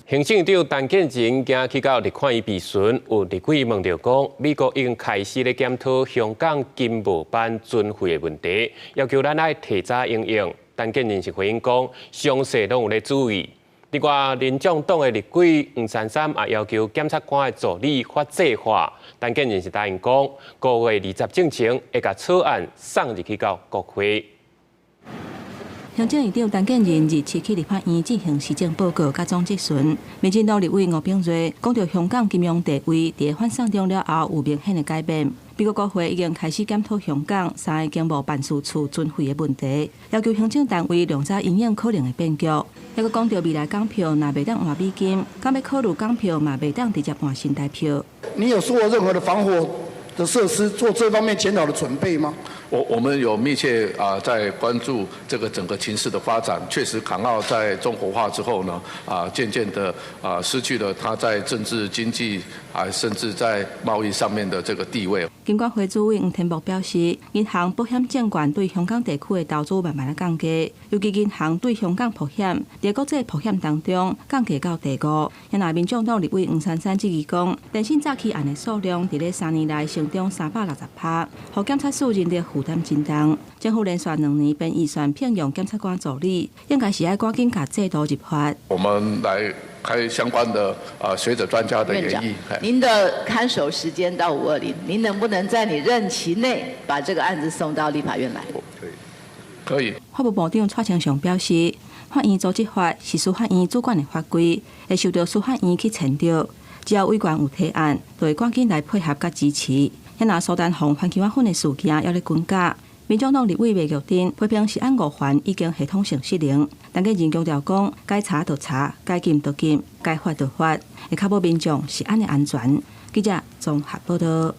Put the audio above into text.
行政長陳建仁今去到立法院備詢，有立委問著講，美國已經開始咧檢討香港經貿辦存廢的問題，要求咱愛提早因應。陳建仁是回應講，詳細攏有咧注意。另外，民眾黨的立委黃珊珊也要求檢察官的助理法制化。陳建仁是答應講，5月20進前會共草案送入去到國會。行政院長陳建仁27去立法院進行施政報告佮總質詢，民進黨立委吳秉叡講著香港金融地位佇反送中了後有明顯的改變。美國國會已經開始檢討香港三个經貿辦事處存廢的問題，要求行政單位量早因應可能的變局。猶閣講著未來港票若袂當換美金，敢欲考慮港票嘛袂當直接換新台票。你有做任何的防火的設施，做這方面檢討的準備嗎？我們有密切啊在關注這個整個情勢的發展。確實，港澳在中國化之後呢，漸漸的失去了它在政治、經濟啊，甚至在貿易上面的這個地位。金管會主委黃天牧表示，銀行、保險、證券對香港地區的投資慢慢仔降低，尤其銀行對香港曝險，佇國際曝險當中降低到第五。若民眾黨立委黃珊珊質疑講，電信詐欺案的數量佇咧3年內成長360%，予檢察署人力負擔真重。政府連續2年編預算聘用檢察官助理，應該是愛趕緊共制度入法。我們來開相關的學者專家的研議。您的看守時間到5/20，您能不能在你任期內把這個案子送到立法院來？可以，可以。法務部長蔡清祥表示，法院組織法是司法院主管的法規，會受著司法院去遷就。只要委員有提案，就會趕緊來配合佮支持。若蘇丹紅番茄仔粉的事件猶咧滾絞，民眾黨立委麥玉珍批評食安五環已經系統性失靈，陳建仁強調講，該查就查，該禁就禁，該罰就罰，會確保民眾食安的安全。記者綜合報道。